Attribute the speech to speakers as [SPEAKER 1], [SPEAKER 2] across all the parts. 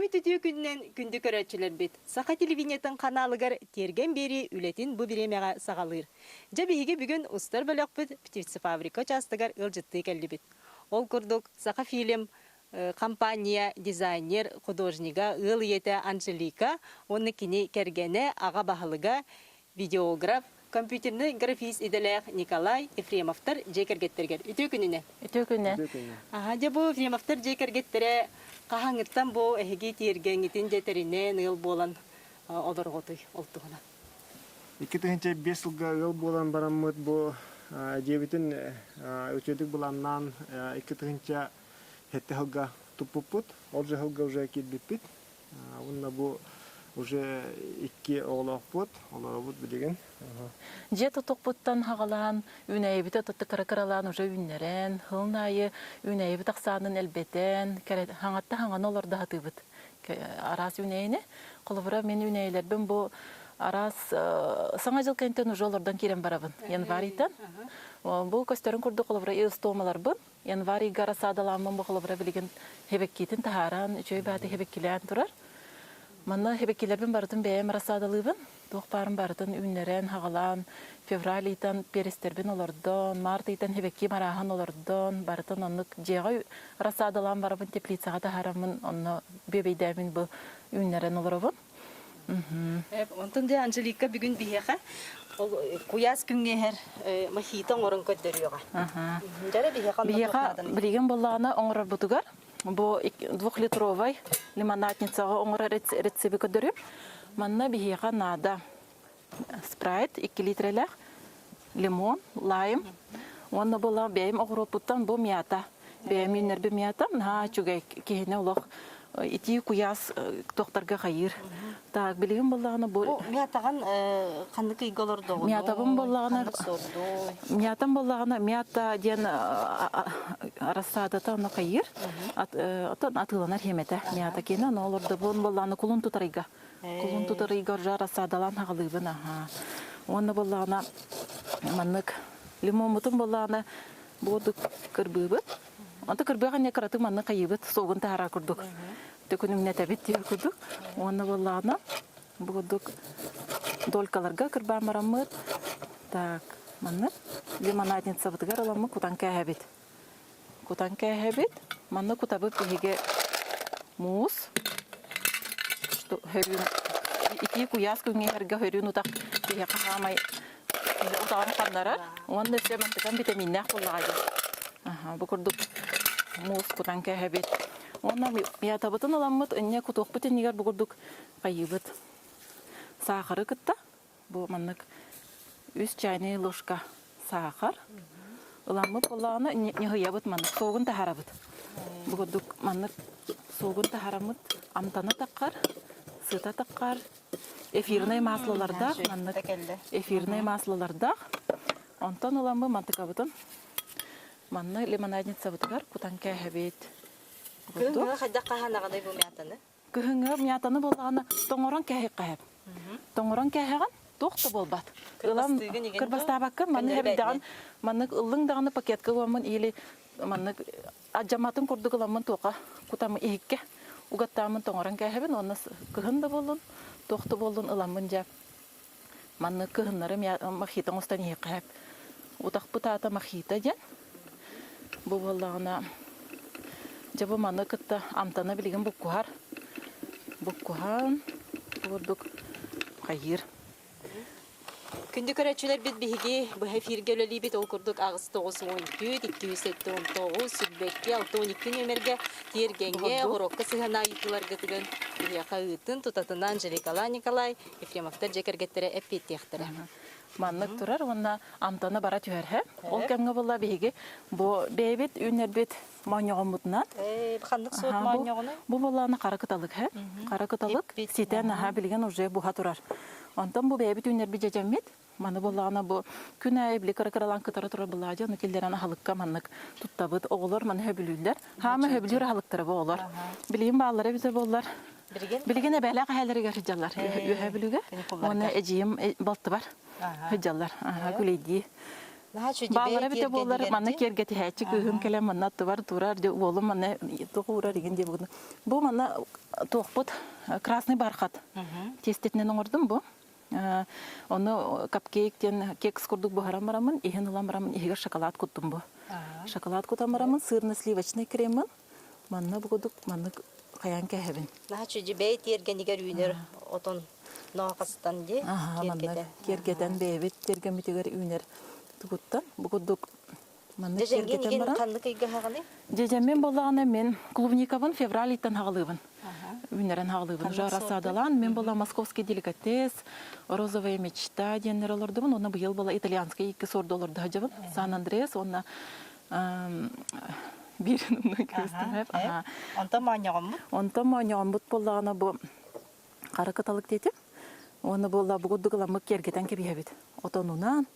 [SPEAKER 1] Төрөөбүт үтүө күнүнэн күндү көрөөччүлэрбит! Саха телевидениетын ханаалыгар Тиэргэн биэрии үлэтин бу бириэмэҕэ саҕалыыр. Дьэ биһиги бүгүн устар бөлөхпүт Птицефабрика учаастагар ыалдьыттыы кэллибит. Ол курдук Сахафильм компания дизайнер, художнига, ыал ийэтэ Анжелика уонна кини кэргэнэ, аҕа баһылыга, видеограф, компьютерный графист идэлээх Николай Ефремовтар дьиэ кэргэттэригэр үтүө күнүнэн.
[SPEAKER 2] Үтүө күнүнэн.
[SPEAKER 1] Аха, дьэ бу Ефремовтар дьиэ кэргэттэрэ хаһааҥҥыттан бу эһиги тиэргэҥҥитин дьэ тэринэн ыал буолан олорҕутуй ол туһунан?
[SPEAKER 3] 2005 сылга ыал буолан бараммыт бу дьиэбитин үчүгэйдик былааннаан 2007 сылга туппуппут. Ол же сылга уже киирбиппит. Уонна бу уже икки оҕолоохпут, олоробут билигин.
[SPEAKER 2] Дьиэ тутукпуттан хаҕалаан, үүнээйибит отутта кыра-кыралаан уже үүннэрэн, сылын аайы үүнээйибит ахсаанын элбэтэн, хаҥатта хаҥаны олордо сатыыбыт. Араас үүнээйини. Холобура, мин үүнээйилэрбин бу араас Саҥа дьыл кэнниттэн уже олордон киирэн барабын. Январь ыйтан. Бу көстөрүн курдук холобура эустомаларбын Январь ыйга рассаадалааммын бу холобура билигин хэбэккиитин таһааран, үчүгэй бааты хэбэккилээн турар. Манна хэбэккилэрбин барытын бэйэм рассаадалыыбын. Туох баарын барытын үүннэрэн, хаҕалаан, февраль ыйтан перестэрбин олордон, март ыйтан хэбэкки марааһын олордон, барытын оннук дьиэҕэ рассаадалаан барабын теплицаҕа таһаараммын, онно бүөбэйдээмин бу үүннэрэн олоробун.
[SPEAKER 1] Онтон дьэ Анжелика бүгүн биһиэхэ ол куйаас күҥҥэ иһэр мохито оҥорон көрдөрүөҕэ. Дьэрэ биһиэхэ онно
[SPEAKER 2] Биһиэхэ
[SPEAKER 1] туохтаатан
[SPEAKER 2] билигин буоллаҕына оҥорорбутугар бу двухлитровай лимонадницаҕа оҥорор рецеби көрдөрүм. Манна биһиэхэ наада спрайт 2 литрэлээх, лимон, лайм уонна була бэйэм оҕуруоппуттан бу мята. Бэйэм үүннэрбит мятам наһаа үчүгэй киһини олох итии куйаас туохтарга хайыыр. Так, билигин буоллаҕына бу
[SPEAKER 1] Бу мятаҕын ханнык ыйга олордоҕунуй?
[SPEAKER 2] Мятабын буоллаҕына
[SPEAKER 1] Ханнык сордуй?
[SPEAKER 2] мятам буоллаҕына мята диэн рассадата ону хайыыр. Оттон атыыланар хиэмэтэ мята киэнэ ону олордобун буоллаҕына кулун тутар ыйга. Кулун тутар ыйга уже рассадалаан хаҕалыыбын аһаа. Уонна буоллаҕына маннык лимоммутун буоллаҕына буодук кырбыыбыт. Онто кырбыах инньэ кыратык маннык хайыыбыт суогун таһаарар курдук. Төкүнүҥнэтэбит диир курдук. Уонна буоллаҕына бу курдук долькаларга кырбаан бараммыт. Так, маннык лимонадницабытыгар ыламмыт кутан кээһэбит. Кутан кээһэбит. Манна кутабыт биһиги муус. Хөрүүн итии куйаас күҥҥэ иһэргэ хөрүүн утах киһиэхэ хаамай утаҕын ханнарар уонна өссө мантыкан битэмииннээх буоллаҕа дии. Аха, бу курдук муус кутан кээһэбит. Уонна мятабытын ыламмыт инньэ кутуохпут иннигэр бу курдук хайыыбыт. Саахары кытта Бу маннык үс чайный ложка саахар ыламмыт буоллаҕына ньыһыйабыт маннык суогун таһаарабыт. Бу курдук маннык суогун таһаараммыт амтана таххар, сыта таххар, эфирнай маслолардаах маннык эфирнай маслолардаах. Онтон ыламмыт мантыкабытын манна лимонадницабытыгар кутан кээһэбит.
[SPEAKER 1] Кыһыҥҥы хайдах хаһаанаҕыный бу мятаны?
[SPEAKER 2] Кыһыҥҥы мятаны буоллаҕына тоҥорон кээһиэххэ Тоҥорон кээһэҕин туох да буолбат. Ылан кырбастаабаккын маннык эбидэҕин маннык ыллыҥ даҕаны пакетка уоммун или маннык адьаматын курдук ыламмын туоха кутам иһиккэ угаттааммын тоҥорон кээһэбин уонна кыһын да буоллун туох да буоллун ыламмын дьэ маннык кыһыннары мохито оҥостон иһиэххэ утахпыт аата мохито диэн бу буоллаҕына дьэ бу маны кытта амтана билигин буккуһар буккуһан курдук хайыыр
[SPEAKER 1] Күндү көрөөччүлэрбит биһиги быһа эфиргэ үлэлиибит ол курдук 8 9 14 279 22 62 нүөмэргэ тиэргэҥҥэ уруокка сыһыана ыйытыыларгытыгын биһиэхэ ыытын тутатына Анжеликала Николай Ефремовтар дьиэ кэргэттэрэ эппиэттиэхтэрэ.
[SPEAKER 2] Маннык турар уонна амтана бара түһэрһэ. Ол кэмҥэ буолла биһиги бу бэйэбит үүннэрбит моонньоҕоммутунан
[SPEAKER 1] Ханнык суот моонньоҕунуй?
[SPEAKER 2] Бу буоллаҕына хара кыталык һэ. Хара кыталык ситэн аһа билигин уже буһа турар. Онтон бу бэйэбит үүннэрбит дьэдьэммит Маны буоллаҕына бу күн аайы били кыра-кыралаан кытара турар былаадьа ону киллэрэн аһылыкка маннык туттабыт. Оҕолор маны сөбүлүүллэр. Хаама сөбүлүүр аһылыктара бу оҕолор. Билигин бааллара эбитэ буоллар. Билигин эбээлээх эһээлэригэр сылдьаллар. Үөһээ Бүлүүгэ. Уонна эдьиийим балтыбар сылдьаллар. Күлэйдии.
[SPEAKER 1] Наһаа үчүгэй
[SPEAKER 2] Бааллара эбитэ буоллар,
[SPEAKER 1] тиэргэнигэр
[SPEAKER 2] манна
[SPEAKER 1] дии.
[SPEAKER 2] киэргэтиһээччи кыыһым кэлэн манна аттыбар турар, дьэ уолум манна туох уурар игин диye бугун. Бу манна туохпут красный бархат тиэстэтинэн оҥордум бу. Ону капкейк диэн кекс курдук буһаран бараммын, иһин ылан бараммын, иһигэр шоколад куттум бу. Шоколад кутан бараммын, сырно-сливочный кремын манна бу курдук маннык хайаан кээһэбин.
[SPEAKER 1] Наһаа үчүгэй тиэргэнигэр үүнэр отон ноохастан дии
[SPEAKER 2] Аха, манна
[SPEAKER 1] киэргэтэн.
[SPEAKER 2] киэргэтэн бэйэбит тиэргэммитигэр үүнэр тугуттан бу курдук маннык
[SPEAKER 1] Дьэдьэҥҥин
[SPEAKER 2] киэргэтэн
[SPEAKER 1] игин
[SPEAKER 2] баран
[SPEAKER 1] ханнык ыйга аһаҕыный?
[SPEAKER 2] Дьэдьэммин буоллаҕына мин клубникабын февраль ыйтан хаҕалыыбын. Үүннэрэн хаҕалыыбын.
[SPEAKER 1] Ханнык
[SPEAKER 2] Уже
[SPEAKER 1] сорду?
[SPEAKER 2] рассаадалаан мин буолла московский деликатес, розовая мечта диэннэр олордубун. Уонна быйыл буолла итальянскай икки сорду олордо сылдьабын. Сан Андрес уонна биирин умнан кэбистим.
[SPEAKER 1] Онтон моонньоҕоммут?
[SPEAKER 2] Онтон моонньоҕоммут буоллаҕына бу хара кыталык диэтим. Уонна буолла бу курдук ыламмыт киэргэтэн кэбиһэбит. Отонунан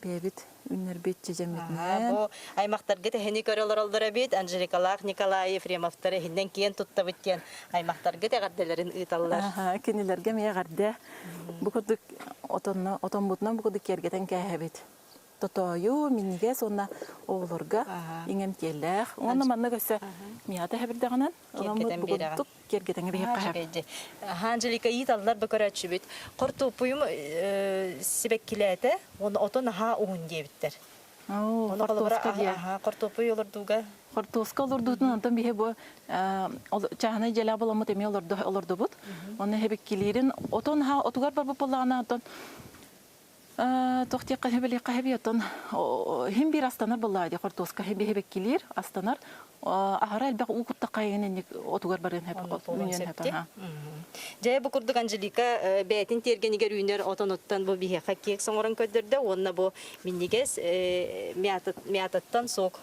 [SPEAKER 2] бэйэбит үүннэрбит дьэдьэммитинэн.
[SPEAKER 1] Бу аймахтаргыт эһини көрө олороллор эбит. Анжеликалаах Николай Ефремовтар эһиннэн киэн туттабыт диэн аймахтаргыт эҕэрдэлэрин ыыталлар.
[SPEAKER 2] Кинилэргэ эмиэ эҕэрдэ. Бу курдук отонно отоммутунан бу курдук киэргэтэн кээһэбит. Тотоойу, минньигэс уонна оҕолорго иҥэмтиэлээх. Уонна маннык өссө мята хэбирдэҕинэн
[SPEAKER 1] Киэргэтэн биэрэҕин.
[SPEAKER 2] Тук киэргэтэн биһиэхэ.
[SPEAKER 1] Анжелика ыыталлар бу көрөөччүбүт. Хортуоппуйум сибэккилээтэ, уонна отон аһаа уһун диэбиттэр.
[SPEAKER 2] Хортуоска диэ.
[SPEAKER 1] Хортуоппуй олордууга.
[SPEAKER 2] Хортуоска олордуутун онтон биһи бу чааһынай дьиэлээх буоламмыт эмиэ олордубут. Онно хэбиккилиирин отон аһаа отугар барбыт буоллаҕына отон Туох диэххэ сөбүлүөххэ сөбүй оттон иһин биир астанар буоллаҕа дии хортуоска иһин биир бэккилиир астанар аһара элбэх уу куттахха иһин инник отугар барыан сөп үүнүөн сөп
[SPEAKER 1] Дьэ бу курдук Анжелика бэйэтин тиэргэнигэр үүнэр отонуттан бу биһиэхэ кекс оҥорон көрдөрдө уонна бу минньигэс мятаттан сок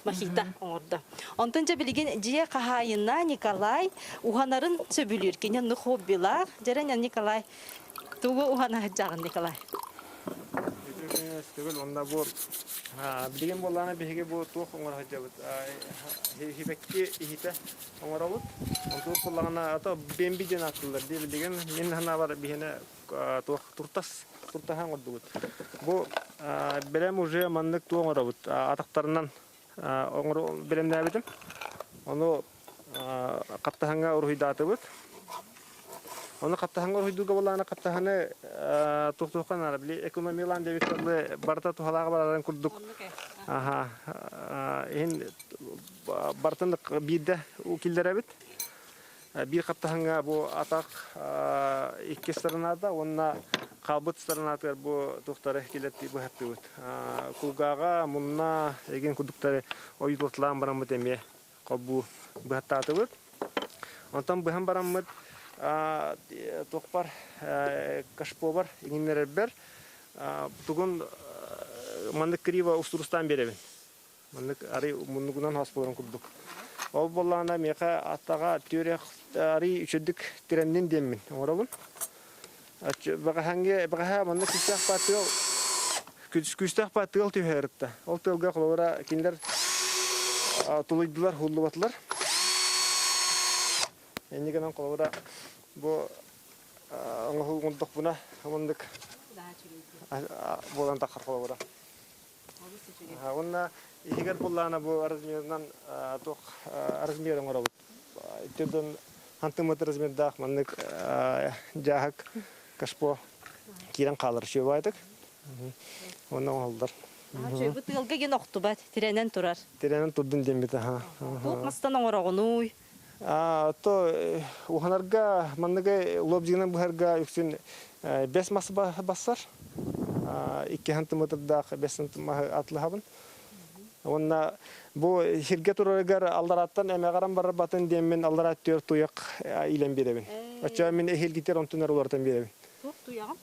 [SPEAKER 1] мохито оҥордо. Онтон дьэ билигин дьиэ хаһаайына Николай уһанарын сөбүлүүр. Кини оннук хоббилаах. Дьэрэн Николай тугу уһана сылдьаҕын Николай?
[SPEAKER 3] Төгүл онно бу билигин буоллаҕына биһиги бу туох оҥоро сылдьабыт хибэкки иһитэ оҥоробут. Онтубут буоллаҕына ато бемби диэн ааттыыллар дии билигин мин санаабар биһиэнэ туох туртас туртаһа оҥордубут. Бу бэлэм уже маннык туох оҥоробут атахтарынан бэлэмнээбитим. Ону хаптаһаҥҥа уруһуйдаатыбыт. Ону хаптаһаҥҥа уруһуйдуурга буоллаҕына хаптаһаны туох-туохха наада били экономиялаан диэбит барыта туһалааҕа барарын курдук аха иһин барытын биирдэ киллэрэбит. Биир хаптаһыҥҥа бу атах икки сторонада уонна хаалбыт сторонатыгар бу туохтары килэртии быһаттыыбыт. Кулгааҕа, мунна эгин курдуктары ойуулатылаан бараммыт эмиэ холбуу быһаттаатыбыт. Онтон быһан бараммыт туохпар кашпобар иҥиннэрэрбэр тугун маннык криво устурустаан биэрэбин. Маннык арый муннугунан хос буоларын курдук. Ол буоллаҕына миэхэ атаҕа түөрэх арый үчүгдүк тирэннин диэммин оҥоробун. Бэҕэһээҥҥи бэҕэһээ маннык күүстээх баа тыал күүстээх баа тыал түһэритта. Ол тыалга холобура кинилэр тулуйдулар, һуллубатылар. Инньэ гынан холобура бу оҥоһуу оҥордохпуна маннык буолан таххар холобура. Уонна иһигэр буллаана бу размерынан туох размер оҥоробут. Төрдөн сантиметр размердаах маннык дьааһык кашпо киирэн хаалар үчүгэй Уонна оҥоһуллар.
[SPEAKER 1] Бу тыалга гин охтубат, тирэнэн турар.
[SPEAKER 3] Тирэнэн турдун диэммит аха.
[SPEAKER 1] Туох мастан оҥороҕунуй?
[SPEAKER 3] То уһанарга манныгы лобзигынан быһарга үксүн бэс мас бассар. Икки сантиметрдаах бэс маһы атлаһабын. Уонна бу сиргэ турарыгар алларааттан эмэҕэрэн барарбатын диэммин аллараа түөр туйах илэн биэрэбин. Оччо мин эһиилгитер онтун эрэ уларытан биэрэбин.
[SPEAKER 1] Туох туйаҕын?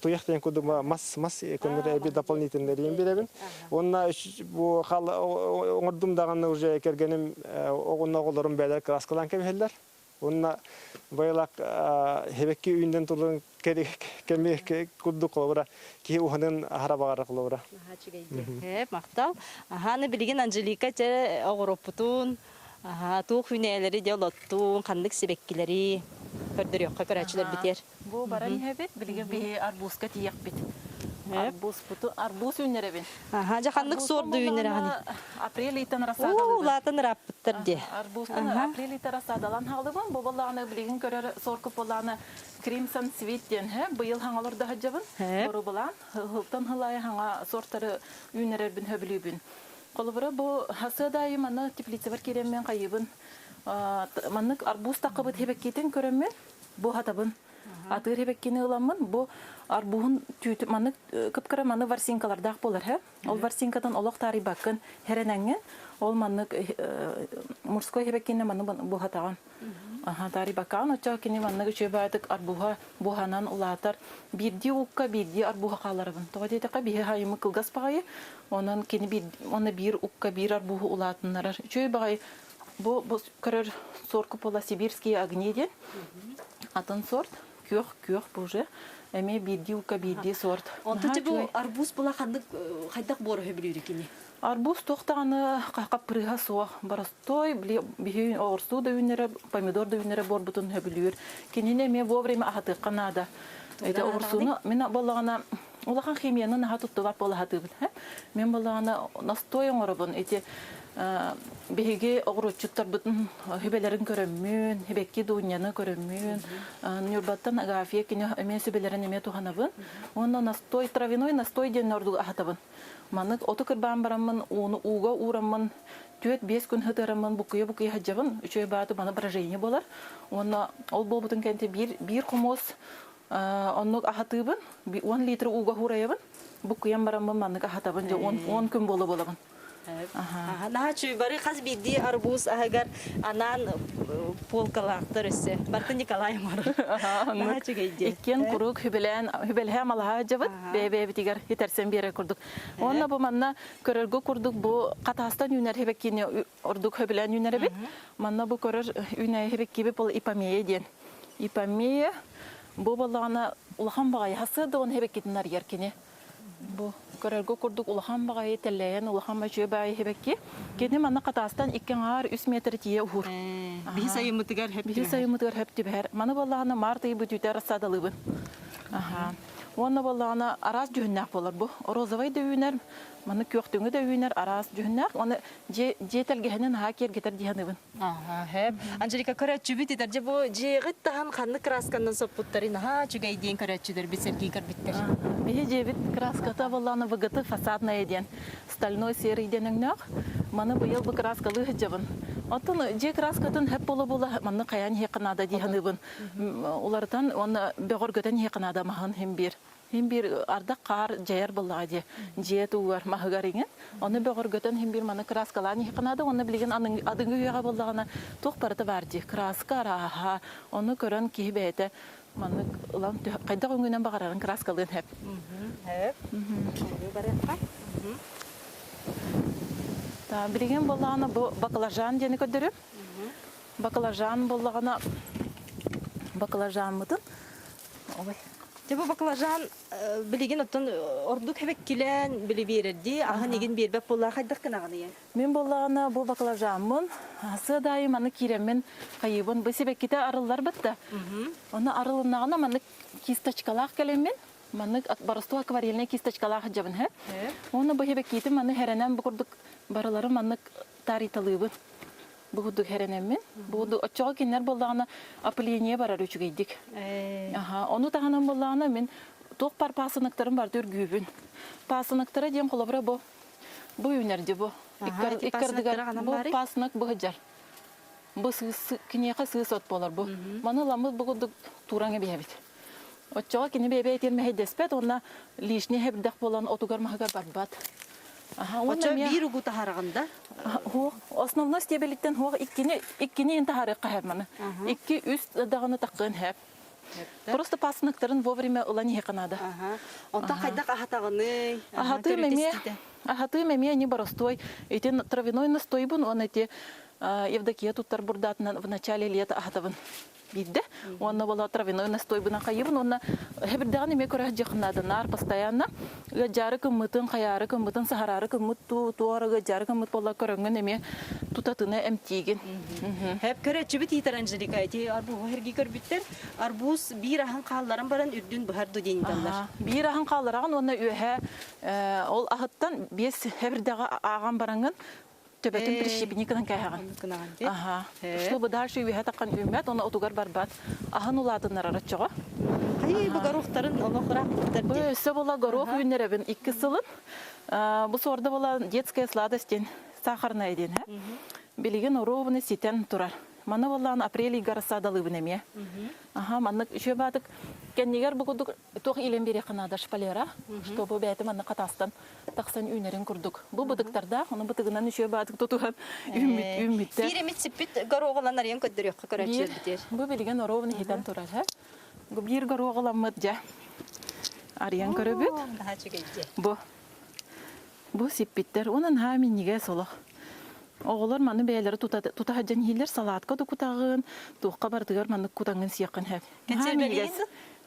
[SPEAKER 3] Туйах диэн курдук мас мас көннөрү эби дополнительный биэрэбин. Уонна бу хал оҥордум даҕаны уже кэргэним оҕонно оҕолорум бэйэлэр краскалаан кэбиһэллэр. Уонна байылак хебекки үүнден тулун кэми курдук холобура киһи уһанын аһара баҕара холобура.
[SPEAKER 1] Ээ, махтал. Аһааны билигин Анжелика чэ оҕороппутун, аһаа туох үүнээлэри дьэ олоттуун, ханнык
[SPEAKER 2] Арбузпуту арбуз үүннэрэбин.
[SPEAKER 1] Аха, дьэ ханнык суорду үүннэрэҕиний?
[SPEAKER 2] Апрель ыйтан
[SPEAKER 1] Уу,
[SPEAKER 2] рассадалыыбын.
[SPEAKER 1] улаатан ырааппыттар дии.
[SPEAKER 2] Арбузтан апрель ыйтан рассадалаан хаалыбын. Бу боллаҕына билигин көрөр сорку боллаҕына Crimson Sweet диэн һэ быйыл хаҥалар да сылдьабын. Борубулаан сылтан сыл аайы хаҥа сортары үүннэрэрбин сөбүлүүбүн. Холобура бу хасыадаайы манна теплицабар киирэммин хайыыбын маннык арбуз таххыбыт хебеккитин көрөммүн бу хатабын атыыр хебеккини ыламмын бу арбуһун түүтү маннык кыпкыра маны ворсинкалардаах буолар һэ ол ворсинкатан олох таарыйбаккын хэрэнэҥҥин ол маннык мужской хебеккини маны буһатаҕын Аха, таарыйбаккаҕын оччо кини маннык үчүгэй баайдык арбуһа буһанан улаатар. Биирдии укка биирдии арбуһа хааларабын. Тоҕо диэтэххэ, биһи хайымы кылгас баҕайы, онон кини биир, уонна биир укка биир арбуһу улаатыннарар. Үчүгэй баҕайы бу, бу көрөр сорку буола сибирские огни диэн атын сорт, күөх күөх бу уже эмиэ биирдии укка биирдии сорт.
[SPEAKER 1] Онтон бу арбуз була ханнык хайдах буора сөбүлүүр кини?
[SPEAKER 2] Арбуз туох даҕаны хаппырыыһа суох. Боростуой, били биһи оҕурсуу да үүннэрэ, помидор да үүннэрэ буорбутун сөбүлүүр. Кинини эмиэ вовремя аһатыахха наада. Это оҕурсууну мин буоллаҕына улахан химияны наһаа туттубат буола сатыыбын. Мин буоллаҕына настой оҥоробун. Ити биһиги оҕуруотчуттарбытын сүбэлэрин көрөммүн, Хибекки Дуняны көрөммүн, Ньурбаттан Агафья кини эмиэ сүбэлэрин эмиэ туһанабын. Уонна настой, травяной настой диэн ордук аһатабын. Маннык оту кырбаан бараммын, ууну ууга уураммын, 4-5 күн сытыараммын буккуйа-буккуйа сылдьабын. Үчүгэй бааты маны брожение буолар. Уонна ол буолбутун кэннэ биир, биир хомуос оннук аһатыыбын, 10 литр ууга уурайабын. Буккуйан бараммын маннык аһатабын, дьэ 10 күн буола буолабын.
[SPEAKER 1] Наһаа үчүгэй бары хас биирдии арбуз аһыгар анаан полкалаахтар өссө. Барыта Николай оҥорор. Наһаа үчүгэй диэн.
[SPEAKER 2] Иккиэн куруук хүбэлээн хүбэлэһэ малаһа дьабыт бэйэ-бэйэбитигэр хитэрсэн биэрэр курдук. Уонна бу манна көрөргө курдук бу хатаастан үүнэр хэбэккини ордук хөбүлээн үүнэр эбит. Манна бу көрөр үүнэр хэбэккиби бұл ипомея диэн. Ипомея бу боллаҕына улахан баҕайы хасыа да он хэбэккитин арыйар кини. Бу көрөргө курдук улахан баҕайы тэллэйэн улахан мөчүө баайы хибэкки. Кини манна хатаастан икки аҥаар үс метр тиийэ уһуур.
[SPEAKER 1] Биһи сайыммытыгар хөп
[SPEAKER 2] Биһи сайыммытыгар хөп түбэһэр. Маны буоллаҕына март ый бүтүүтэ рассадалыыбын. Аха. Уонна буоллаҕына араас дьүһүннээх буолар бу. Розовай да үүнэр, маны күөхтүҥү да үүнэр араас дьүһүннээх. Уонна дьиэ дьиэ тэлгэһэнин наһаа киэргэтэр дии саныыбын.
[SPEAKER 1] Аха, хэп. Анжелика, көрөөччүбүт итэр дьэ бу дьиэҕит таһын ханнык красканан соппуттарын наһаа үчүгэй диэн көрөөччүлэрбит сэргии көрбүттэр.
[SPEAKER 2] Биһи дьиэбит краската буоллаҕына ВГТ фасадная диэн стальной серый диэн өҥнөөх. Маны быйыл бу краскалыы сылдьабын. Оттон дьиэ краскатын хэп буола-буола манны хайаан иһиэххэ наада дии саныыбын. Уларытан уонна бөҕөргөтөн иһиэххэ наада маһын иһин биир. Син биир ардах хаар дьайар буоллаҕа дии. Дьиэ туугар, маһыгар иҥэн. Ону бөҕөргөтөн син биир маны краскалаан иһиэххэ наада. Уонна билигин адыҥы үйэҕэ буоллаҕына туох барыта баар дии. Краска арааһа. Ону көрөн киһи бэйэтэ маннык ылан хайдах өҥүнэн баҕарарын краскалыан сөп.
[SPEAKER 1] Сөп. Барыахха.
[SPEAKER 2] Билигин буоллаҕына бу баклажан диэни көрдөрүм. Баклажан буоллаҕына баклажаммытын ой
[SPEAKER 1] Дьэ бу баклажан билигин оттон ордук хэбэккилээн били биэрэрдии аһын игин биэрбэт буоллаа хайдах гынаҕыный?
[SPEAKER 2] Мин буоллаҕына бу баклажаммын сыадаайы маны киирэммин хайыыбын бу сибэккитэ арылларбыт да ону арылыннаҕына маннык кисточкалаах кэлэммин маннык боростуой акварельнай кисточкалаах сылдьабын һэ уонна бу сибэккитин маны хэрэнэн бу курдук барылары маннык таарыйталыыбын Бу курдук хэрэнэммин. Бу курдук оччоҕо кинилэр буоллаҕына опыление барар үчүгэйдик. Аха, ону таһынан буоллаҕына мин туох пар паасыныктарын барыта үргүүбүн. Паасыныктара диэн холобура бу бу үүнэр дии бу. Иккардыгар бу паасынак бу сылдьар. Бу сыыс киниэхэ сыыс от буолар бу. Маны ламмыт бу курдук тураҥ эбиһэбит. Оччоҕо кини бэйэ-бэйэтигэр мэһэйдэспэт уонна лишний хэбирдэх буолан отугар-маһыгар барбат. Аха, уонна
[SPEAKER 1] Оччо
[SPEAKER 2] эмиэ
[SPEAKER 1] биир угу таһараҕын да?
[SPEAKER 2] Хуох, основной стебелиттэн хуох иккини иккини ин таһаарыахха хэп маны. Икки үс даҕаны таххыан хэп. Просто пасыныктарын вовремя ылан иһиэххэ наада.
[SPEAKER 1] Онтон хайдах аһатаҕыный?
[SPEAKER 2] Аһатыым эмиэ аһатыым эмиэ не боростуой. Ити травяной настойбун уонна ити. Евдокия туттар бурдаатынан в начале лета аһатабын биирдэ. Уонна буола травяной настойбунан хайыбын уонна хэбирдэҕин эмиэ көрө сылдьыаххын наар постоянно ыадьаары кыммытын, хайаары кыммытын, саһараары кыммыт туу, туора ыадьаары кыммыт буолла көрөҥҥүн эмиэ тутатына эмтиигин.
[SPEAKER 1] Хэп көрөөччүбүт иитэр Анжелика ити арбуһу эргий көрбүттэр. Арбуз биир аһын хаалларан баран үрдүн быһар ду диэн ыыталлар.
[SPEAKER 2] Биир аһын хааллараҕын уонна үөһэ ол аһыттан биэс хэбирдэҕи ааҕан бараҥҥын төбөтүн прищепникынан кээһэҕин. Аха. Чтобы дальше үөһэ таххан үүммэт, уонна отугар барбат. Аһын улаатыннарар оччоҕо.
[SPEAKER 1] Хайыы бу горохтарын олох ырааппыттар
[SPEAKER 2] Бу өссө була горох үүннэрэбин икки сылын. Бу суорда була детская сладость диэн сахарная диэн. Билигин оруобуна ситэн турар. Маны буоллаан апрель ыйга рассадалыыбын эмиэ. Аха, маннык үчүгэй баатык кэннигэр бу курдук туох иилэн биэриэххэ наада шпалера, чтобы бэйэтэ манна хатаастан тахсан үүнэрин курдук. Бу бытыктардаах, ону бытыгынан үчүгэй баатык тутуһан үүммүт үүммүттэр.
[SPEAKER 1] Биир эмит сиппит горуоҕулан арыйан көрдөрүөххэ көрөөччүлэрбитигэр.
[SPEAKER 2] Бу билигин оруобун иһитэн турар, һэ. Бу биир горуоҕуламмыт дьэ. Арыйан көрөбүт.
[SPEAKER 1] Наһаа үчүгэй дьэ.
[SPEAKER 2] Бу Бу сиппиттэр уонна наһаа минньигэс олох. Оҕолор маны бэйэлэрэ тута тута сылдьан иһиллэр салаатка да кутаҕын, туохха барытыгар маннык кутаҥҥын сиэххин сөп. Наһаа минньигэс.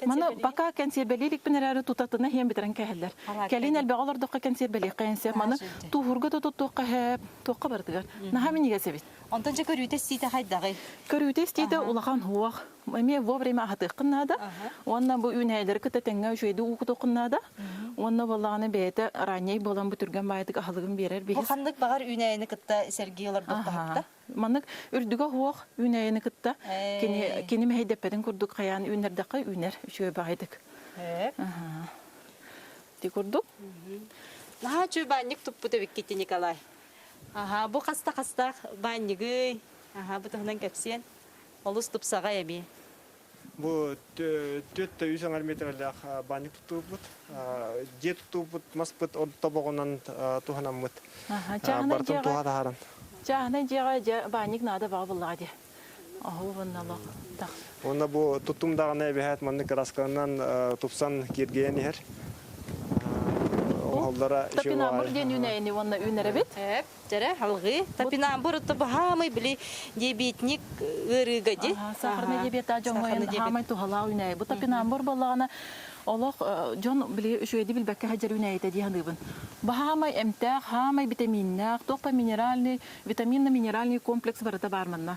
[SPEAKER 2] Маны пока кэнсиэрбэлии иликпин эрээри тутатына иһэн бүтэрэн кэһэллэр. Кэлин элбэҕи олордоххо кэнсиэрбэлиэххэ сөп. Маны тууһурга да туттуохха сөп, туохха барытыгар. Наһаа минньигэс эбит.
[SPEAKER 1] Онтон дьэ көрүүтэ-истиитэ хайдаҕый?
[SPEAKER 2] Көрүүтэ-истиитэ улахан уох. Эмиэ вовремя аһатыаххын наада. Уонна бу үүнээйилэри кытта тэҥҥэ үчүгэйдик уу кутуоххун наада. Уонна буоллаҕына бэйэтэ ранней буолан бу түргэн баайытык аһылыгын биэрэр
[SPEAKER 1] Бу
[SPEAKER 2] биһис.
[SPEAKER 1] ханнык баҕар үүнээйини кытта сэргии олордохтоһупта?
[SPEAKER 2] Маннык үрдүгэ суох үүнээйини кытта кини кини мэһэйдэппэтин курдук хайаан үүннэрдэххэ үүнэр үчүгэй баҕайытык. Ити курдук.
[SPEAKER 1] Наһаа үчүгэй баанньык туппут эбиккит Николай. Аха, бу хаста хастаах баанньыгый? Аха, бу туһунан кэпсиэн. Олус тупсаҕай эбии.
[SPEAKER 3] Бу түөрт да үс аҥар метрэлээх баанньык туттубуппут. Дьиэ туттубуппут маспыт тобоҕунан туһанаммыт. Барытын туһа таһааран.
[SPEAKER 2] Чааһынай дьиэҕэ дьэ баанньык наада баҕа буллаҕа дии. Оһу уонна тах.
[SPEAKER 3] Уонна бу туттум даҕаны эбэһээт маннык кырааскаланан тупсан киэргэйэн иһэр. Оһоллоро
[SPEAKER 2] Топинамбур диэн үүнээйини уонна үүнэрэбит.
[SPEAKER 1] Дьэрэ, алгыы. Топинамбур отто баһаамай били диабетник ыарыыга ди.
[SPEAKER 2] Сахарный диабет дьоҥҥо хаамай туһалаах үүнээйи. Бу топинамбур буоллаҕына олох дьон били үчүгэйди билбэккэ сылдьар үүнээйитэ дии саныыбын. Баһаамай эмтээх, хаамай витаминнээх, туох да минеральный, витаминно-минеральный комплекс барыта баар манна.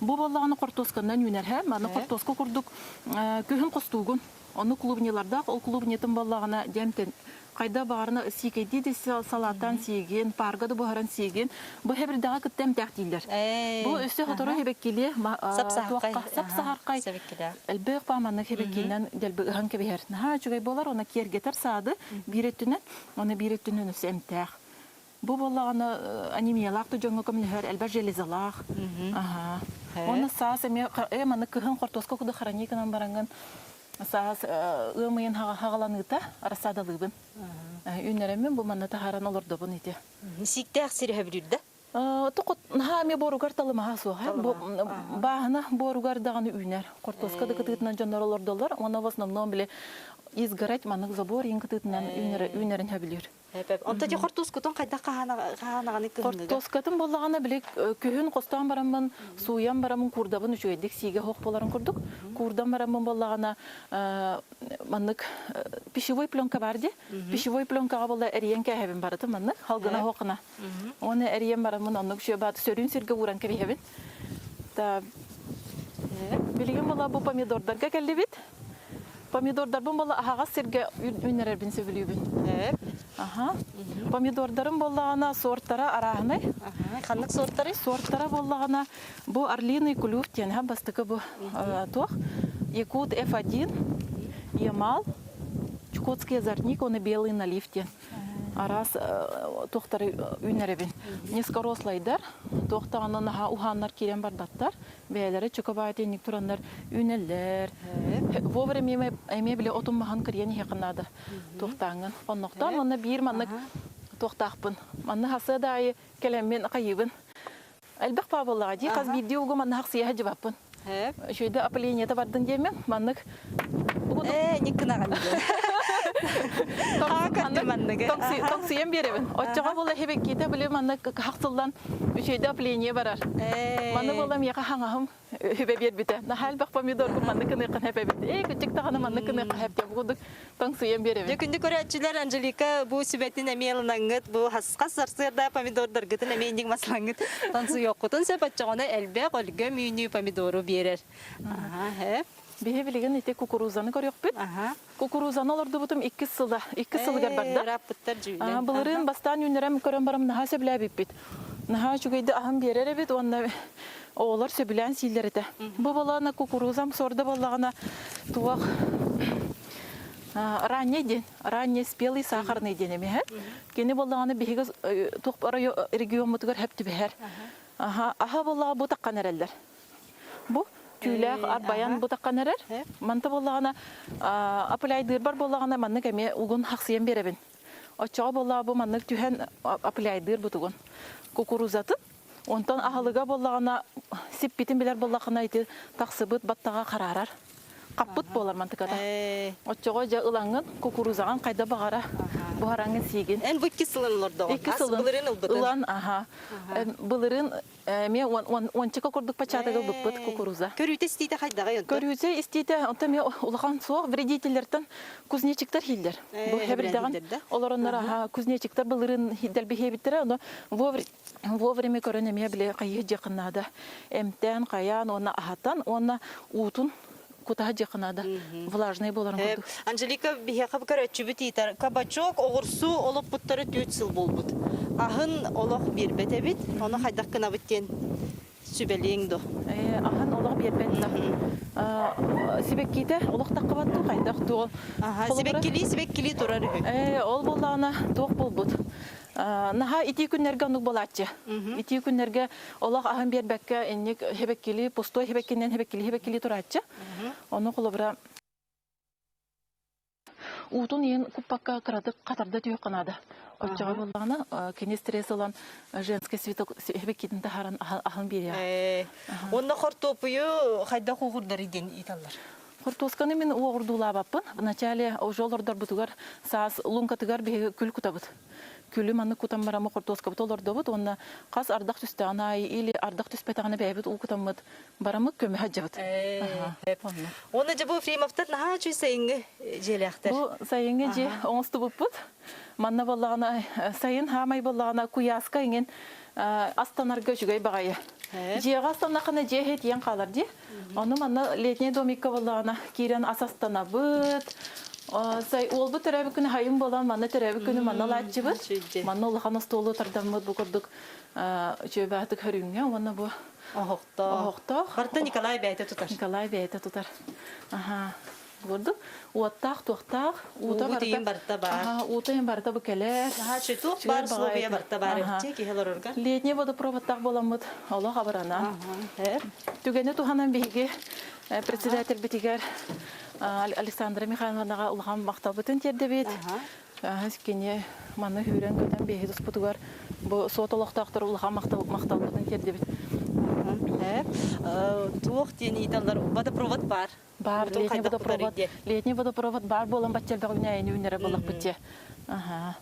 [SPEAKER 2] Бу буоллаҕына хортуосканан үүнэр һэ. Манна хортуоска курдук күһүн хостуугун. Ону клубнилардаах, ол клубнитын буоллаҕына дьэмтэн хайда баҕарына сиикэйдии да салааттаан сиигин, паарга да буһаран сиигин, бу хэбирдэҕэ кытта эмтээх дииллэр. Бу өссө сотору хэбэккилиэ сап-саһархай элбэх бааманнык хэбэккиинэн дэлби ыһан кэбиһэр. Наһаа үчүгэй буолар, уонна киэргэтэр саады биир өттүнэн, уонна биир өттүнэн өссө эмтээх. Бу буоллаҕына анемиялаах да дьоҥҥо көмөлөһөр, элбэх железалаах. Аһаа. Уонна саас эмиэ э маннык кыһын хортуоска курдук хранить гынан бараҥҥын саас ыам ыйын хаҕаланыыта рассадалыыбын. Үүннэрэммин бу манна таһааран олордобун ити.
[SPEAKER 1] Сииктээх сири сөбүлүүр да?
[SPEAKER 2] Тоқот наһаа эмиэ буоругар талымаһа суох. Бааһына буоругар даҕаны үүнэр. Хортуоска да кытыытынан дьоннор олордоллор. Уонна в основном били изгородь маннык забор иин кытыытынан үүнэрин сөбүлүүр.
[SPEAKER 1] Онто ити хортуускутун хайдах хаһаанаҕаны кыһыныга?
[SPEAKER 2] Хортуоскатын буоллаҕына били күһүн хостоон бараммын, сууйан бараммын куурдабын үчүгэйдик сиигэ хоох буоларын курдук. Куурдан бараммын буоллаҕына маннык пищевой пленка бар дии. Пищевой пленкаҕа буолла эрийэн кээһэбин барытын маннык халгына хоохуна. Уонна эрийэн бараммын оннук үчүгэй бааты сөрүүн сиргэ ууран кэбиһэбин. Та билигин була бу помидордарга кэллибит. Помидордарбын буолла аһаҕас сиргэ үүннэрэрбин сөбүлүүбүн. Аха. Помидордарым буоллаҕына сортара арааһынай.
[SPEAKER 1] Ханнык сортары?
[SPEAKER 2] Сортара буоллаҕына бу Орлиный клюв диэн бастакы бу туох Якут F1, Ямал, Чукотский озорник, он и белый налив диэн. Араас туохтары үүннэрэбин. Низкорослайдар, туохтаҕына наһаа уһааннар киирэн барбаттар. Бэйэлэрэ чөкөбаай тиэнник тураннар үүнэллэр. Вовремя эмиэ били отун маһын кырыйан иһиэххин наада. Туохтааҥҥын. Оннохтоон уонна биир маннык туохтаахпын. Манна хасыа да аайы кэлэммин хайыыбын. Элбэх паа буоллаҕа дии. Хас биирдии угу манна хахсыйа сылдьыбаппын. Үчүгэйдэ опылениета бардын диэммин маннык
[SPEAKER 1] Ээ, никкынаҕын диэн. Аха манныгы.
[SPEAKER 2] Тоҥсуйан биэрэбин. Оччоҕо була хебеккиитэ били маннык хахсыллан үчүгэйдэ опление барар. Маны буола миэхэ хаҥаһым үбэ биэрбитэ. Наһаа элбэх помидоргун маннык гыныаххын хэп эбит. Ээ, кырдьык даҕаны маннык гыныахха хэп диэн бу курдук тоҥсуйан биэрэбин.
[SPEAKER 1] Дьэ, күндү көрөөччүлэр, Анжелика бу сүбэтин эмиэ ылынаҥҥыт, бу хас сарсыарда помидордаргытын эмиэ инник маслаҥҥыт тоҥсуйуоххутун сөп, оччоҕуна элбэх өлгөм үүнүү помидору биэрэр. Аха,
[SPEAKER 2] Биһи билигин ити кукурузаны көрүөхпүт. Кукурузаны олордубутум иккис сыла, иккис сылыгар барда.
[SPEAKER 1] Ырааппыттар дьүүлэн.
[SPEAKER 2] Былырыын бастаан үүннэрэн көрөн барам наһаа сөбүлээбиппит. Наһаа үчүгэйди аһын биэрэр эбит уонна оҕолор сөбүлээн сииллэр этэ. Бу балаана кукурузам суорда буоллаҕына туох ранний диэн, ранний спелый сахарный диэн эмиэ. Кини буоллаҕына биһиги туох региоммутугар хөп түбэһэр. Аха буоллаҕа бу таххан эрэллэр. Бу түүлээх арбайан бутаххан эрэр. Манта буоллаҕына апыляйдыырбар буоллаҕына маннык эмиэ угун хахсыйан биэрэбин. Оччоҕо буоллаҕа бу маннык түһэн апыляйдыыр бутугун. Кукурузатын. Онтон аһылыга буоллаҕына сиппитин билэр буоллаххына ити тахсыбыт баттаҕа хараарар. Хаппыт буолар мантыката. Оччоҕо дьэ ылаҥҥын кукурузаҕын хайда баҕара буһараҥҥын сиигин.
[SPEAKER 1] Эн бу икки сылын олордоҕун.
[SPEAKER 2] Икки сылын.
[SPEAKER 1] Былырыын ылбытын.
[SPEAKER 2] Ылан, аха. Былырыын Эмиэ уончака курдук початок ылбыппыт кукуруза.
[SPEAKER 1] Көрүүтэ истиитэ хайдаҕый онтон?
[SPEAKER 2] Көрүүтэ истиитэ онтон эмиэ улахан суох вредителлэртэн кузнечиктар хииллэр. Бу хэбирдэҕин олороннор аха кузнечиктар былырыын дэлбиһиэбиттэрэ ону вовремя көрөн эмиэ били хайыы дьиэххин наада. Эмтээн, хайаан уонна аһатан уонна уутун кутаһа дьиэххин наада. Влажный буоларын курдук.
[SPEAKER 1] Анжелика биһиэхэ көрөөччүбүт ыытар. Кабачок, оҕурсу олоппуттара түөрт сыл буолбут. Аһын олох биэрбэт эбит. Ону хайдах гынабыт диэн сүбэлиэҥ дуо?
[SPEAKER 2] Аһын олох биэрбэт да. Сибэккиитэ олох таххыбат дуу, хайдах дуу?
[SPEAKER 1] Сибэккилии сибэккилии турар үһү.
[SPEAKER 2] Ол буоллаҕына туох буолбут? Наһаа итии күннэргэ оннук буолааччы. Итии күннэргэ олох аһын биэрбэккэ инник хебеккили, пустой хебеккинэн хебеккили хебеккили турааччы. Ону холобура уутун иһин куппакка кыратык хатарда түһүөххэ наада. Оччоҕо буоллаҕына кини стресс ылан женский цветок хебеккитин таһааран аһын биэриэҕэ.
[SPEAKER 1] Онно хортуоппуйу хайдах угурдары диэн ыыталлар?
[SPEAKER 2] Хортуосканы мин уоҕурдуулаабаппын. Вначале уже олордорбутугар саас луҥкатыгар биһиги күл кутабыт. Күлү маннык кутан бараммы хортуоскабыт олордобут уонна хас ардах түстэҕин аайы или ардах түспэтэҕинэ бэйэбит уу кутаммыт бараммыт көмө сылдьабыт.
[SPEAKER 1] Уонна дьэ бу Ефремовтар наһаа үчүгэй сайыҥҥы дьиэлээхтэр.
[SPEAKER 2] Бу сайыҥҥы дьиэ оҥостубуппут. Манна буоллаҕына сайын хаамай буоллаҕына куйааска иҥин астанарга үчүгэй баҕайы. Дьиэҕэ астаннаххына дьиэ иһэ тиийэн хаалар дии. Ону манна летний домикка буоллаҕына киирэн ас астанабыт. Сай уолбут төрөөбүт күнү хайын буолан манна төрөөбүт күнү манна ылааччыбыт. Манна улахан остуолу тардаммыт бу курдук үчүгэйбаатык хөрүҥҥэ уонна бу
[SPEAKER 1] оһохтоох.
[SPEAKER 2] Оһохтоох.
[SPEAKER 1] Барыта Николай бэйэтэ тутар.
[SPEAKER 2] Николай бэйэтэ тутар. Аха. Курдук уоттаах, туохтаах, уута
[SPEAKER 1] барыта барыта баар.
[SPEAKER 2] Уута иһин барыта бу кэлэр.
[SPEAKER 1] Наһаа үчүгэй туох баар условия барыта баар эбит киһи олорорго.
[SPEAKER 2] Летний водопроводтаах буоламмыт олох абырана. Түгэни туһанан биһиги председательбитигэр Александра Михайловнаҕа улахан махталбытын тиэрдэбит. Кини манна сүүрэн-көтөн биһиги туспутугар бу суот олохтоохтор улахан махталбытын тиэрдэбит.
[SPEAKER 1] Туох диэн ыйыталлар водопровод баар.
[SPEAKER 2] Баар летний водопровод, летний водопровод баар буолан бачча элбэх үүнээйини үүннэрэ буоллахпыт дьэ. Аха.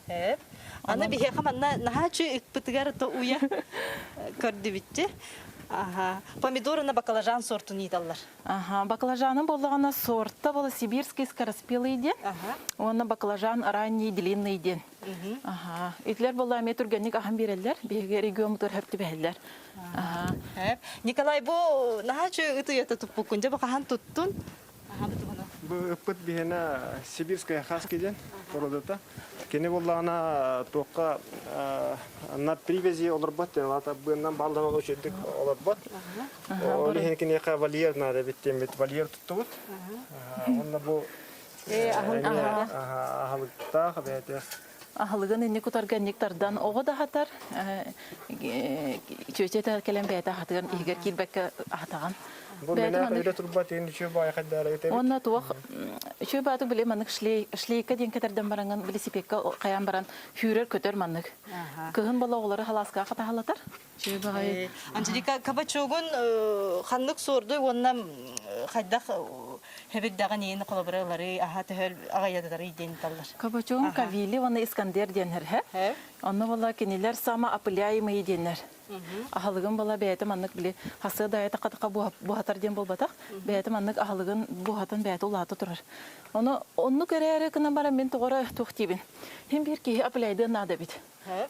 [SPEAKER 1] Аны биһиэхэ манна наһаа үчүгэй ыкпытыгар то уйа көрдүбүтчү. Аха. Помидор уонна баклажан сортун ыыталлар.
[SPEAKER 2] Аха. Баклажанын буоллаҕына сорта буола сибирский скороспелый диэн. Уонна баклажан ранний длинный диэн. Аха. Итилэр буолла эмиэ түргэнник аһан биэрэллэр. Биһиги региоммутугар хөп түбэһэллэр.
[SPEAKER 1] Николай, бу наһаа үчүгэй ыт уйата туппуккун. Дьэ, бу хаһан туттун?
[SPEAKER 3] Бу ыппыт биһиэнэ Сибирская хаски диэн породата. Кини буоллаҕына туохха на привязи олорбот, быаннан бааллаах үчүгдүк олорбот. Ол иһин киниэхэ вольер наада эбит диэммит вольер туттубут. Онно бу аһылыктаах бэйэтэ
[SPEAKER 2] Аһылыгын инник кутарга инник тардан оҕо да аһатар, чүөчэ кэлэн бэйэтэ аһатыгар иһигэр киирбэккэ аһатаҕын.
[SPEAKER 3] Бу мэнээх үлэ турбат иһин үчүгэй баайы хайдаара этэбит.
[SPEAKER 2] Уонна туох үчүгэй бааты били маннык шлейка диэн кэтэрдэн бараҥын велосипедка хайаан баран сүүрэр көтөр маннык. Кыһын бола оҕолору халааскаҕа хатаһалатар. Үчүгэй баҕайы.
[SPEAKER 1] Анжелика кабачогун ханнык суордуй уонна хайдах? Хэбирдэҕин иин холобура ылары, аһа төһө аҕыйатытары диэн таллар.
[SPEAKER 2] Кабачогун Кавили уонна Искандер диэннэр һэ. Онно була кинилэр сама опыляемые диэннэр. Аһылыгын була бэйэтэ маннык били хасыа да атака буһатар диэн буолбатах. Бэйэтэ маннык аһылыгын буһатын бэйэтэ улаата турар. Ону оннук эрээри гынан баран мин тоҕо туох диибин. Хин биир киһи опыляйдыан наада эбит.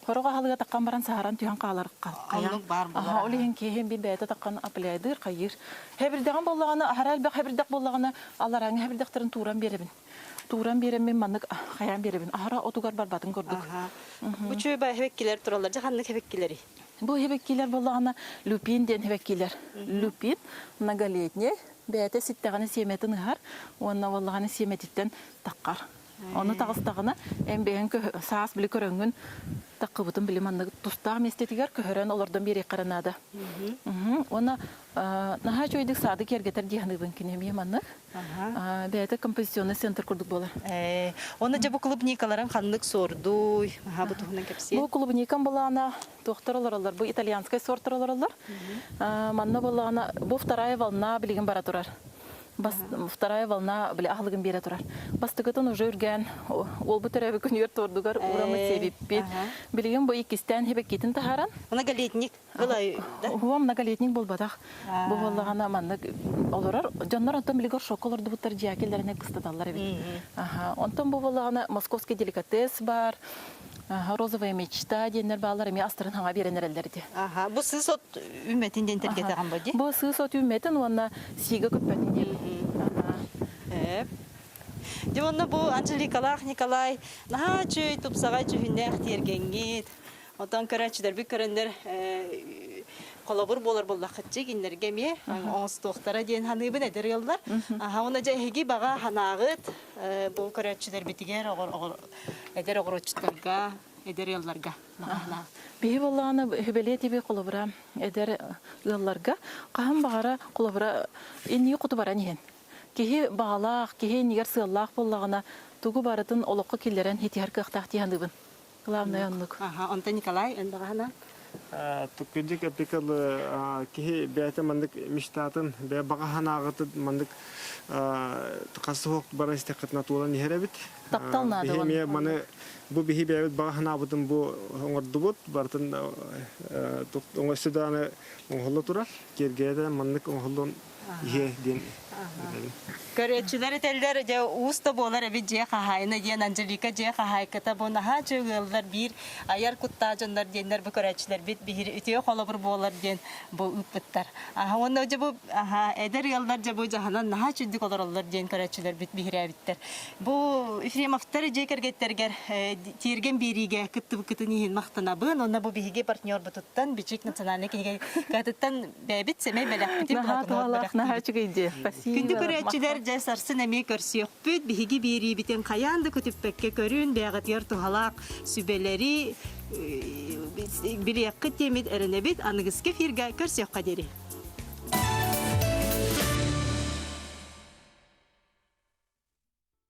[SPEAKER 2] Хорох аһылыга таххан баран саһаран түһэн хаалар
[SPEAKER 1] Оннук баар буолар.
[SPEAKER 2] Ол иһин киһи биир бэйэтэ таххан опыляйдыыр, хайыыр. Хэбирдэҕин буоллаҕына, аһара элбэх хэбирдэх буоллаҕына, алларааҥы хэбирдэхтэрин тууран биэрэбин. Тууран биэрэммин маннык хайаан биэрэбин. Аһара отугар барбатын курдук.
[SPEAKER 1] Бу чүөбэ хэбэккилэр тураллар. Дьэ ханнык хэбэккилэрий?
[SPEAKER 2] Бу хэбэккилэр буоллаҕына люпин диэн хэбэккилэр. Люпин многолетний. Бэйэтэ ситтэҕинэ сиэмэтин ыһар уонна буоллаҕына сиэмэтиттэн таххар. Ону таҕыстаҕына, эн бэйэҥ саас били көрөҥҥүн таккыбытын били маннык тустаах миэстэтигэр көһөрөн олордон биэриэххэ наада. Уонна наһаа үчүгэйдик саады киэргэтэр дии саныыбын кини эмиэ маннык. Бэйэтэ композиционный центр курдук буолар.
[SPEAKER 1] Уонна дьэ бу клубникаларын ханнык суордуй? Аха бу туһунан кэпсиэ.
[SPEAKER 2] Бу клубникам былаана туохтар олороллор? Бу итальянскай сортар олороллор. Манна буоллаҕына бу вторая волна билигин бара турар. Вторая волна били аһылыгын биэрэ турар. Бастакытын уже үргээн уолбут төрөөбүт күнүгэр туордугар ураммыт сиэбиппит. Билигин бу иккистээн хибэккитин таһааран.
[SPEAKER 1] Многолетник ылай да?
[SPEAKER 2] Уо многолетник буолбатах. Бу буоллаҕына маннык олорор. Дьоннор онтон билигин шокка олордубуттар дьиэкиллэринэ кыстаталлар эбит. Онтон бу буоллаҕына московский деликатес бар, розовая мечта диэннэр бааллар эмиэ астарын хаҥа биэрэн эрэллэр ити.
[SPEAKER 1] Аха, бу сыыс от үүммэтин диэн тэлгэтэҕин бу дии?
[SPEAKER 2] Бу сыыс от үүммэтин уонна сиигэ көппөтүн диэн.
[SPEAKER 1] Дьэ уонна бу Анжеликалаах Николай наһаа үчүгэй тупсаҕай дьүһүннээх тиэргэҥҥит. Оттон көрөөччүлэрбит көрөннөр холобур буолар буоллаххытчы кинилэргэ эмиэ оҥостуохтара диэн саныыбын эдэр ыаллар. Аха уонна дьэ эһиги баҕа санааҕыт бу көрөөччүлэрбитигэр эдэр оҕуруотчуттарга, эдэр ыалларга наҕаһалаах.
[SPEAKER 2] Биһи буоллаҕына хүбэлиэ тиби холобура эдэр ыалларга хаһан баҕара холобура инники хоту баран иһэн киһи баҕалаах, киһи иннигэр сыаллаах буоллаҕына тугу барытын олоххо киллэрэн хитиһэр кыахтаах дии саныыбын. Главное оннук.
[SPEAKER 1] Аха, онтон Николай, эн баҕаһына?
[SPEAKER 3] Кырдьык эпикалы киһи бэйэтэ маннык мечтатын, бэйэ баҕа санааҕытын маннык хас баран истэххитинэ туолан иһэр эбит.
[SPEAKER 2] Таптал наада
[SPEAKER 3] Биһи эмиэ маны бу биһи бэйэбит баҕа санаабытын бу оҥордубут, барытын оҥосту даҕаны оҥоһулла турар. Киэргэйэ маннык оҥоһуллуон иһиэ диэн
[SPEAKER 1] Көрөөччүлэр этэллэр, дьэ уус да буолар эбит дьиэ хаһаайына диэн Анжелика дьиэ хаһаайката бу наһаа үчүгэй ыаллар биир айар куттаах дьоннор диэннэр бу көрөөччүлэрбит биһир үтүө холобур буолар диэн бу ыыппыттар. Аха уонна дьэ бу аха эдэр ыаллар дьэ бу дьаһанан наһаа үчүгдүк олороллор диэн көрөөччүлэрбит биһирээбиттэр. Бу Ефремовтар дьиэ кэргэттэргэр тиэргэн биэриигэ кыттыбыккытын иһин махтанабын. Уонна бу биһиги партнербутуттан Бичик национальнай кинигэ кыһатыттан бэйэбит сэмэй бэлэхпитин
[SPEAKER 2] Наһаа туһалаах, наһаа үчүгэй дии. Спасибо.
[SPEAKER 1] Күндү көрөөччүлэр, дьэ сарсын эмиэ көрсүөхпүт. Биһиги биэриибитин хайаан да көтүппэккэ көрүн, бэйэҕитигэр туһалаах сүбэлэри билиэххит диэмит эрэнэбит. Аныгыскы эфиргэ көрсүөххэ диэри.